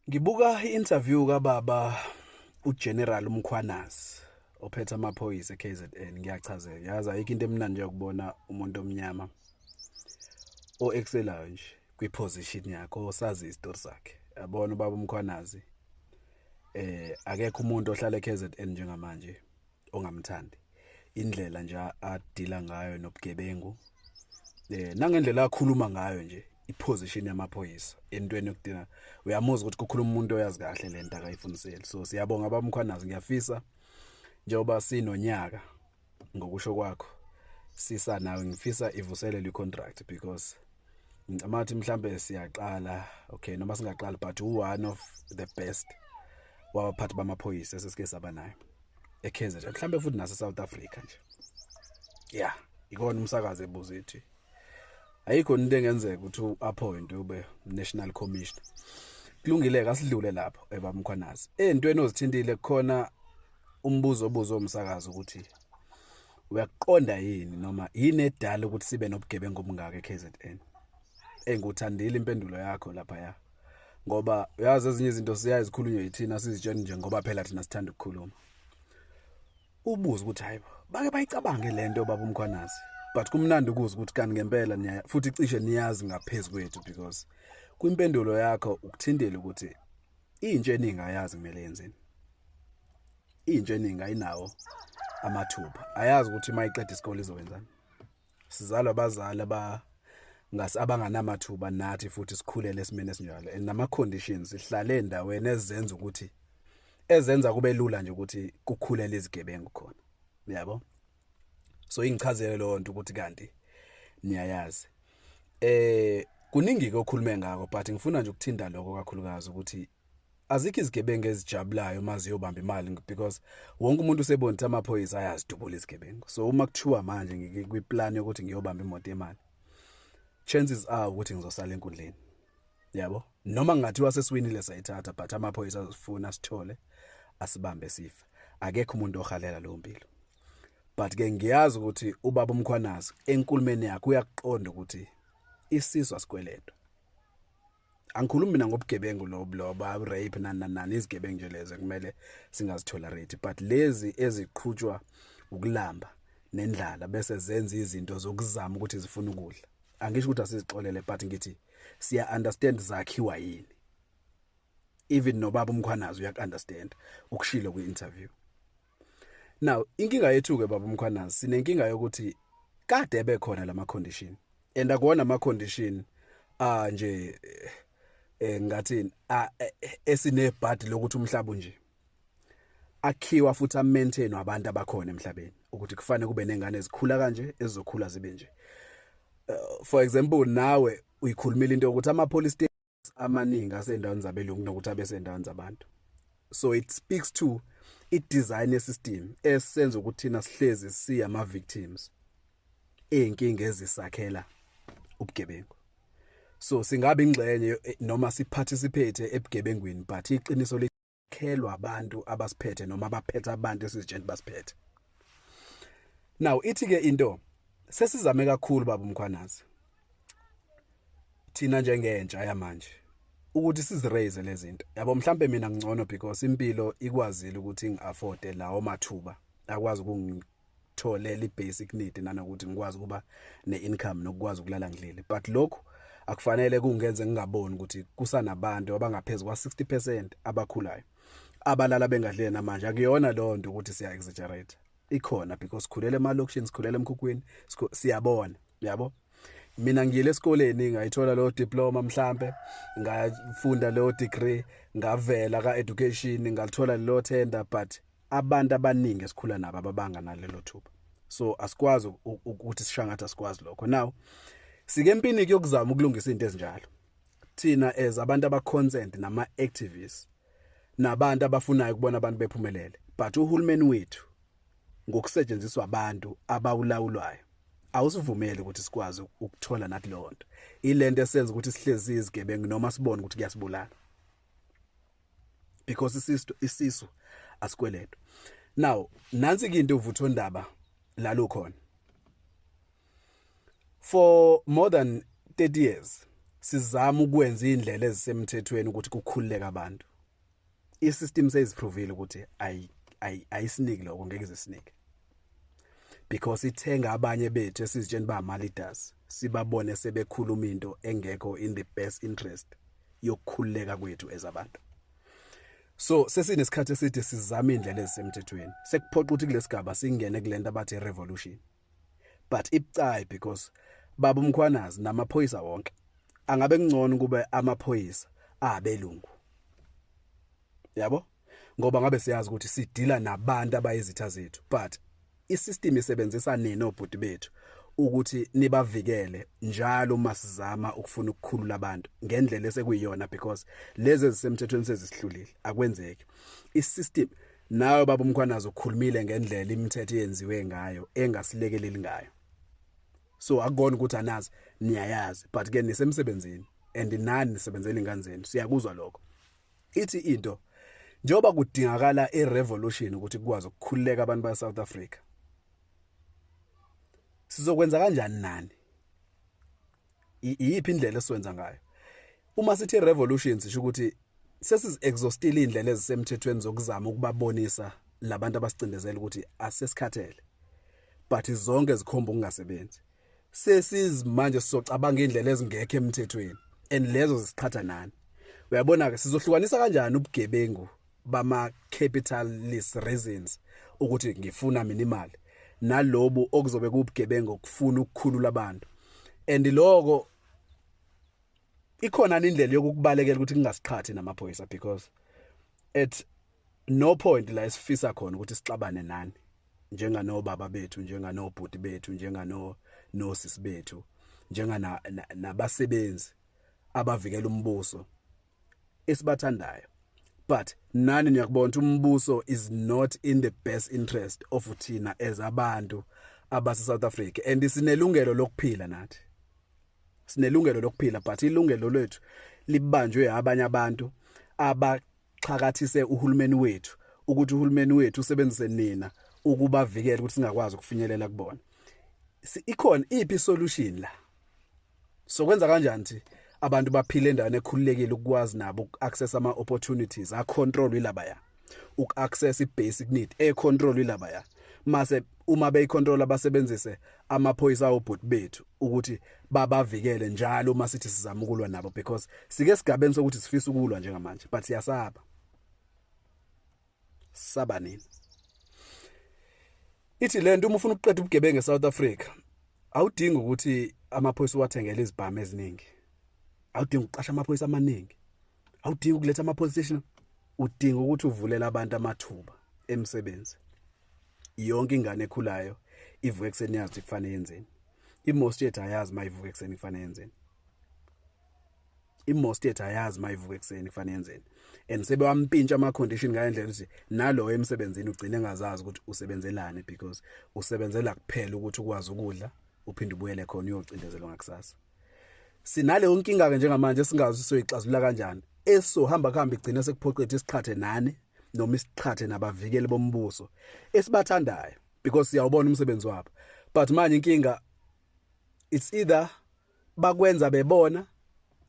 Ngibuka i-interview kababa uGeneral Mkhwanazi ophethe amaphoyisa eKZN. Ngiyachazeka, yazi ayikho into emnandi njengokubona umuntu omnyama o-excelayo nje kwi-position yakhe, osazi isitori sakhe. Yabona ubaba uMkhwanazi, akekho umuntu ohlala eKZN njengamanje ongamthandi. Indlela nje adila ngayo nobugebengu, nangendlela akhuluma ngayo nje iposition yamaphoyisa entweni yokudina, uyamuzwa ukuthi kukhuluma umuntu oyazi kahle lento akayifuniseli. So siyabonga baba Mkhwanazi, ngiyafisa njengoba sinonyaka ngokusho kwakho sisa nawe, ngifisa ivuselele icontract because ngicabanga mhlambe siyaqala, okay, noma singaqali, but u one of the best wabaphathi bamaphoyisa esesike saba nayo eKZN, mhlambe futhi nase South Africa nje. Yeah, ikona umsakazo ebuza ithi ayikho into engenzeka ukuthi u-appoint ube national commissioner. Kulungile, kasidlule lapho ebamkhwanazi. Entweni ozithintile, kukhona umbuzo obuzwe umsakazo ukuthi uyakuqonda yini noma yini edala ukuthi sibe nobugebengu obungaka eKZN. Enguthandile impendulo yakho lapha, ya, ngoba uyazi ezinye izinto siyazikhulunywa yithina, sizitshela nje ngoba phela thina sithanda ukukhuluma. Ubuze ukuthi hayibo, bake bayicabange lento baba uMkhwanazi, but kumnandi ukuzwa ukuthi kanti ngempela niya futhi cishe niyazi ngaphezulu kwethu, because kwimpendulo yakho ukuthintile ukuthi intsha eningi ayazi kumele yenzeni. Intsha eningi ayinawo amathuba, ayazi ukuthi mayiqeda isikole izokwenzani. Sizalwa abazali aba ngase abanganamathuba, nathi futhi sikhulele esimeni esinjalo and nama conditions, sihlale endaweni ezenza ukuthi ezenza kube lula nje ukuthi kukhulele izigebengu khona, yabo. So ingichazele leyo nto ukuthi kanti niyayazi. Kuningi ke okhulume ngako, but ngifuna nje ukuthinta lokho kakhulukazi ukuthi azikho izigebengu ezijabulayo uma ziyobamba imali, because wonke umuntu usebona ukuthi amaphoyisa ayazidubula izigebengu. So uma kuthiwa manje ngikwi-plan yokuthi ngiyobamba imoto yemali, chances are ukuthi ngizosala enkundleni, yabo, noma ngingathiwa sesiwinile sayithatha, but amaphoyisa azofuna sithole asibambe sifa. Akekho umuntu ohalela leyo mpilo. But ke ngiyazi ukuthi ubaba uMkhwanazi enkulumeni yakhe uyakuqonda ukuthi isisu asikweletwa. Angikhulumi mina ngobugebengu lobu loba rape nani nani nani, izigebengu nje lezo kumele singazitolerate, but lezi eziqhutshwa ukulamba nendlala bese zenza izinto zokuzama ukuthi zifuna ukudla, angisho ukuthi asizixolele, but ngithi siya understand zakhiwa yini. Even nobaba uMkhwanazi uyak understand, ukushilo kwi-interview. Now inkinga yethu ke, baba uMkhwanazi, sinenkinga yokuthi kade bekhona lama condition and akuwona ama condition ah nje ngathi esinebhadi lokuthi umhlaba nje akhiwa futhi amaintain abantu abakhona emhlabeni, ukuthi kufanele kube nengane ezikhula kanje, ezizokhula zibe nje. For example, nawe uyikhulumile into yokuthi ama police stations amaningi asendaweni zabelungu kunokuthi abe sendaweni zabantu. So it speaks to i-design system esenza ukuthi thina sihlezi siya ama victims eyinkinga ezisakhela ubugebengu. So singabe ingxenye noma siparticipate ebugebengwini, but iqiniso likhelwa abantu abasiphethe noma abaphethe abantu esizitshela basiphethe. Now ithi ke into sesizame kakhulu, baba uMkhwanazi, thina njengentsha yamanje ukuthi siziraise lezi zinto, yabo. Mhlambe mina ngcono because impilo ikwazile ukuthi ngiafford lawo mathuba, akwazi ukungitholela ibasic need nanokuthi ngikwazi ukuba neincome nokwazi ukulala ngidlile, but lokhu akufanele kungenze ngingaboni ukuthi kusanabantu abangaphezulu kwa 60% abakhulayo abalala bengadlile namanje. Akuyona leyo nto ukuthi siya exaggerate, ikhona because sikhulele emalokishini, sikhulele emkhukhwini, siyabona, yabo. Mina ngiyile esikoleni, ngayithola leyo diploma, mhlambe ngafunda leyo degree, ngavela ka education, ngalithola lelo tender, but abantu abaningi esikhula nabo ababanga nalelo thuba. So asikwazi ukuthi sishangathi asikwazi lokho. Now sike empini kuyokuzama ukulungisa izinto ezinjalo thina as abantu aba concerned nama activists nabantu abafunayo ukubona abantu bephumelele, but uhulumeni wethu ngokusetshenziswa abantu abawulawulwayo awusivumeli ukuthi sikwazi ukuthola nathi leyo nto. Ilento esenza ukuthi sihlezi izigebengu noma sibone ukuthi kuyasibulala, because isisu asikweletwa. Now nansi ke into, uvutho ndaba lalo khona for more than 30 years. Sizama ukwenza indlela ezisemthethweni ukuthi kukhululeke abantu. I-system seyiziprovile ukuthi ayisiniki lokho, ngeke izisinike, because ithenga abanye bethu esizitsheni ba ama leaders, sibabone sebekhuluma into engekho in the best interest yokukhululeka kwethu as abantu. So sesinesikhathi eside sizama indlela ezisemthethweni, sekuphoqa ukuthi kulesigaba singene kulento abathi revolution, but ibucayi because baba uMkhwanazi namaphoyisa wonke, angabe kungcono kube amaphoyisa abelungu, yabo, ngoba ngabe siyazi ukuthi sidila nabantu abayizitha zethu, but isystem isebenzisa nina obhuti bethu ukuthi nibavikele njalo uma sizama ukufuna ukukhulula abantu ngendlela esekuyiyona, because lezi ezisemthethweni sezisihlulile, akwenzeki. Isystem nawe, baba uMkhwanazi, ukhulumile ngendlela imithetho eyenziwe ngayo engasilekeleli ngayo. So akukona ukuthi anazi, niyayazi, but ke nisemsebenzini and nani nisebenzela ingane zenu, siyakuzwa lokho. Ithi into, njengoba kudingakala irevolution ukuthi kukwazi ukukhululeka abantu ba South Africa, sizokwenza kanjani nani? Iyiphi indlela esiwenza ngayo? Uma sithi revolution, sisho ukuthi sesiz exhaustile indlela ezisemthethweni zokuzama ukubabonisa labantu abasicindezela ukuthi asesikhathele, but zonke zikhomba ukungasebenzi. Sesizimanje sizocabanga indlela ezingekho emthethweni and lezo zisiqhatha nani. Uyabona ke, sizohlukanisa kanjani ubugebengu bama capitalist reasons, ukuthi ngifuna mina imali, nalobu okuzobe kubugebengu okufuna ukukhulula abantu? And lokho ikhona indlela yokukubalekela ukuthi kungasiqhathi namaphoyisa, because at no point la esifisa khona ukuthi sixabane nani njenganobaba bethu, njenganobhuti bethu, njengano nosisi bethu, njengana nabasebenzi abavikela umbuso esibathandayo. But nani niyakubona ukuthi umbuso is not in the best interest of thina as abantu abase South Africa, and sinelungelo lokuphila nathi, sinelungelo lokuphila, but ilungelo lethu libanjwe abanye abantu abaxhakathise uhulumeni wethu ukuthi uhulumeni wethu usebenzise nina ukubavikela ukuthi singakwazi ukufinyelela kubona. Ikhona iphi solution la? Sokwenza kanjani thi abantu baphile endaweni ekhululekile, ukwazi nabo uku-access ama opportunities a-control ilabaya, uku-access i-basic need e-control ilabaya, mase uma beyicontrol abasebenzise amaphoyisa awobhuti bethu ukuthi babavikele njalo uma sithi sizama ukulwa nabo? Because sike sigabeni sokuthi sifisa ukulwa njengamanje, but siyasaba. Saba nini? Ithi lento, uma ufuna ukuqeda ubugebengu eSouth Africa, awudingi ukuthi amaphoyisa uwathengele izibhamu eziningi, awudingi ukuqasha amaphoyisa amaningi, awudingi ukuletha ama police station. Udinga ukuthi uvulele abantu amathuba emsebenzi. Yonke ingane ekhulayo ivuka ekuseni yazi ukuthi kufanele yenzeni. Imost yethu ayazi mayivuka ekuseni kufanele yenzeni. Imost yethu ayazi mayivuka ekuseni kufanele yenzeni, and sebewampintsha ama condition ngale ukuthi nalo emsebenzini ugcine engazazi ukuthi usebenzelani, because usebenzela kuphela ukuthi ukwazi ukudla, uphinde ubuyele khona uyocindezelwa ngakusasa. Sinaleyo nkinga ke njengamanje singazi sizoyixazulula kanjani, esizohamba kuhamba igcine sekuphoqethe isiqhathe nani noma isiqhathe nabavikeli bombuso esibathandayo, because siyawubona umsebenzi wabo. But manje inkinga, it's either bakwenza bebona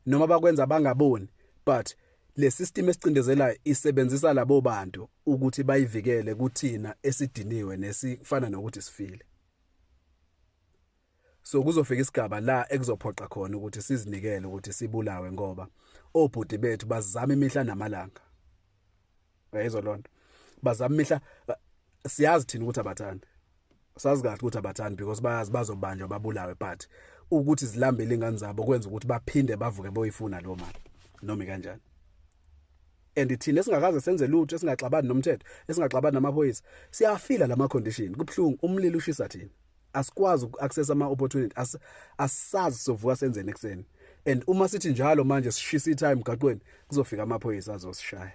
noma bakwenza bangaboni, but le system esicindezelayo isebenzisa labo bantu ukuthi bayivikele kuthina esidiniwe nesifana nokuthi sifile. So kuzofika isigaba la ekuzophoqa khona ukuthi sizinikele ukuthi sibulawe, ngoba obhuti bethu bazama imihla namalanga. Uyayizwa lonto? Bazama imihla. Siyazi thina ukuthi abathandi, sazi kahle ukuthi abathandi, because bayazi bazobanjwa babulawe, but ukuthi zilambele ingane zabo kwenza ukuthi baphinde bavuke boyifuna lo mali noma kanjani. And thina esingakaze senze lutho, esingaxabani nomthetho, esingaxabani namaphoyisa, siyafila lama condition. Kubhlungu, umlilo ushisa thina. Asikwazi uku-access ama opportunity, asazi sovuka senzeni ekseni. And uma sithi njalo manje sishisa itime emgaqweni, kuzofika amaphoyisa azosishaya.